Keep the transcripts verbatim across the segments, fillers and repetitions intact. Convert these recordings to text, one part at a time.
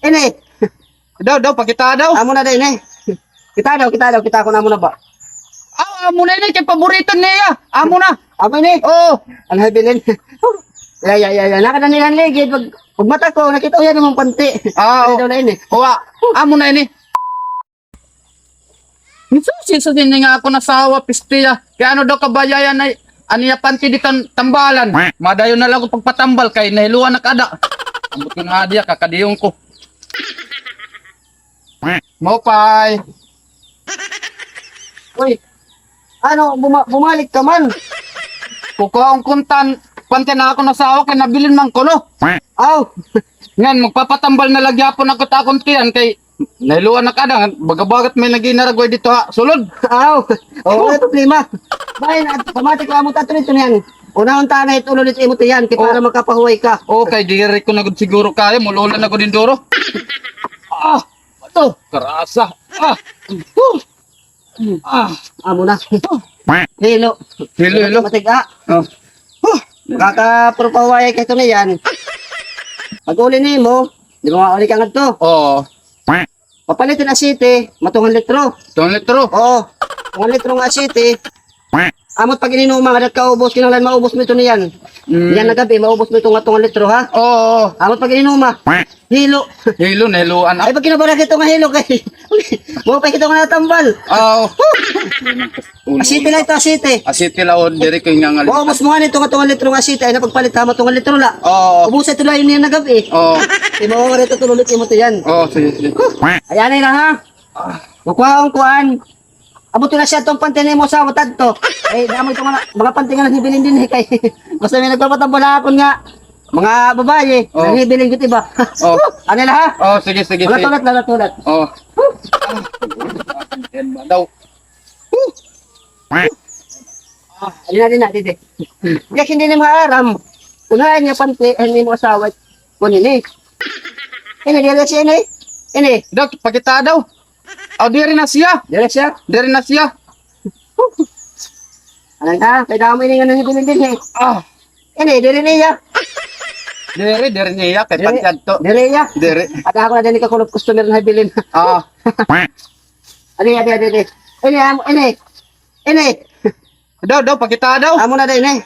Ini. Daw, daw, pakita daw. Amo na daw ini. Kita daw, kita daw, kita ko na amo na ba? Aw, amo na ini, kay paborito niya. Amo na. Amo ini? Oo. Ano, Habilin? Ya, ya, ya, ya. Nakadanilan ligid. Pag, pag mata ko, nakita ko yan mong panty. Ah, oo. Daw na ini. Kuha. Amo na ini. Susi, susi, ini nga akon asawa, pistiya. Kay ano daw kabayayan ay, an iya panty di tan-, tambalan. Madayon na la ko pagpatambal kay nahiluan na kada. Ambot ko nga diya, kakadiyon ko. Maupay. Uy, ano, buma-, bumalik ka man? Kukuha ko kuntan, panty an akon asawa kay nabilin man kuno. Aw. Ngan, magpapatambal na la gihapon ako ta akon tiyan kay nahiluan na kada, baga-bagat may naghinaragway dito ha sulod. Aw. Oo. Ano problema? Bay, na, pamati ko amo tato nito niyan. Unahon ta na itulo nito imo tiyan, kay para makapahuway ka. Okay, diri ko na gud siguro kaya, mululan na gud induro. Ah, ato, karasa. Ah. Huh. Ah, amo na. Hilo. Hilo, hilo. Matig-a. Oh. Huh. Makakapahuway ka ito niyan. Pag-uli nimo, di ba mauli ka ngadto? Oo. Papalit hin asiti, matungan litro. Tungan litro? Oo. Tungan litro nga asiti. Amot pag ininuma, nga dat kaubos, kinahanglan maubos mo ito niyan. Mm. Niyan na gabi, maubos mo ito nga tungan litro, ha? Oo, oo. Amot pag ininuma, hilo. Hilo, nahiluan. Ay, pag kinabara kito nga hilo, kay, mo pa kito nga natambal. Oo. Asiti la ito, asiti. Asiti la, o, diri ko nga nga. Maubos mo nga nito nga tungan litro nga asiti, ay napagpalit ha, matungan litro la. Oo. Ubos ito la yun yan na gabi. Oo. Di ba, nga rito, tulunit mo ito yan. Oo, sige, sige. Ayan na, ha? Kukuha akong kuan. Abot ko na siya tong panty nimo sa watad to. Ay, damo itong mga, mga panty nga naghibilin din eh, kay basta may nagpapatambal ha akon nga mga babaye, oh, naghibilin gud iba. Oh. Ano la, ha? Oh, sige, sige, sige. Wala tulat, wala tulat. Oh. Yan ba daw? Ah, ano na din na, didi. Kaya hindi na maaram. Unahan niya panty, ay, nimo asawa. Kunin eh. Ini, diri siya, ini. Ini. Dok, pakita daw. Aw, diri na siya. Diri siya? Diri na siya. Ano na? Kay damo ini nga nang ibilin din eh. Ah. Ini, diri niya. Diri, diri niya. Kay diri, panty adto. Diri niya. Diri. At ako na din ikakulop customer na ibilin. Ah. Ano yan, ano yan, ano yan? Ini, amo, ini. Ini. Daw, daw, pakita daw. Amo na daw ini.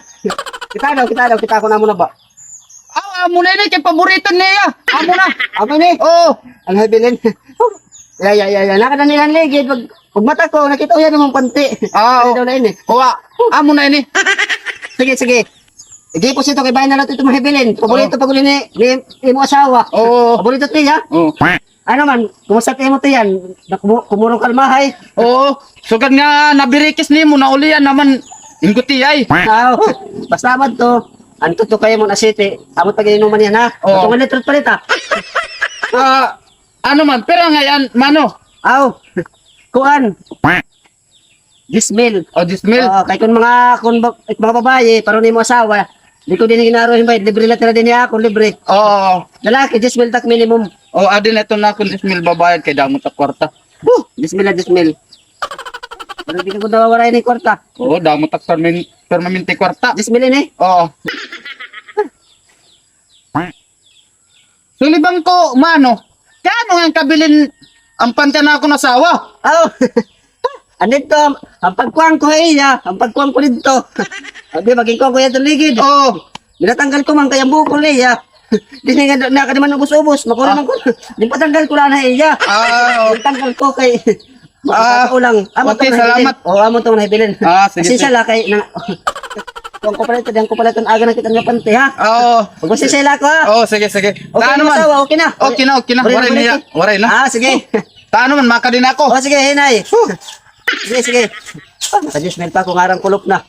Kita daw, kita daw, kita ko na amo na ba? Aw, amo na ini, kay paborito niya. Amo na. Amo ini? Oo. Ano, Habilin? Ya, ya, ya, ya. Nakadanilan ligid. Pag, pag mata ko, nakita ko yan mong panty. Ah, oo. Daw na ini. Kuha. Amo na ini. Sige, sige. Igipos ito, kay bayan na nato ito, mga Habilin. Paborito, oo, pag uli ni, ni, ni mo asawa. Oo. Paborito ito, ya? Oo. Ano man, kumusta kay mo tiyan? Nakumu-, kumurong kalmahay? Oo, sugad nga nabirikis nimo, naulian naman, ingguti ay. Aw, basta man to. Anto to kayo mo na city. Amo pag-inuman yan, ha? Oo. Tungan litro palit, ha? Ah, ano man, pira nga yan, mano? Aw, kuan. Diyes mil. O, diyes mil? Oo, kay kun mga, kun ba-, mga babaye, pareho nimo asawa, di ko din ginaro hin bayad, libre la tira din niya ako, libre. Oo. Lalaki, diyes mil tak minimum. O, adi na ito na kun diyes mil babayad kay damo ta kwarta. Huh, diyes mil la, diyes mil. Pero di ko daw waray ni kwarta. Oo, damo ta permin-, permanente kwarta. Diyes mil ini? Oo. Sulibang ko, mano, kay ano nga kabilin an panty an akon asawa? Aw. Andito, an, an pagkuan ko ha iya, an pagkuan ko didto. Abi, maging ko kuya ito ligid. Oo. Ginatanggal ko man kay an bukol niya. Di nga, na ka naman ubos-ubos, makuha man ko. Di patanggal ko la ha iya. Ah, oo. Ginatanggal ko kay Ah, makakatao lang. Amo okay, salamat. O, amo tong nahibilin. Ah, sige, sige. Pasensya la kay na, kuan ko pala ito, diyan ko pala ito, aga na kita nga panty, ha? Oo. Pasensya la ako, ha? Oo, sige, sige. Okay na, asawa, okay na. Okay na, okay na. Waray na, waray na. Ah, sige. Tano man, makadi na ako. O, sige, hinay. Sige, sige. Ah, naka-diyes mil pa ako, ngarang kulop na.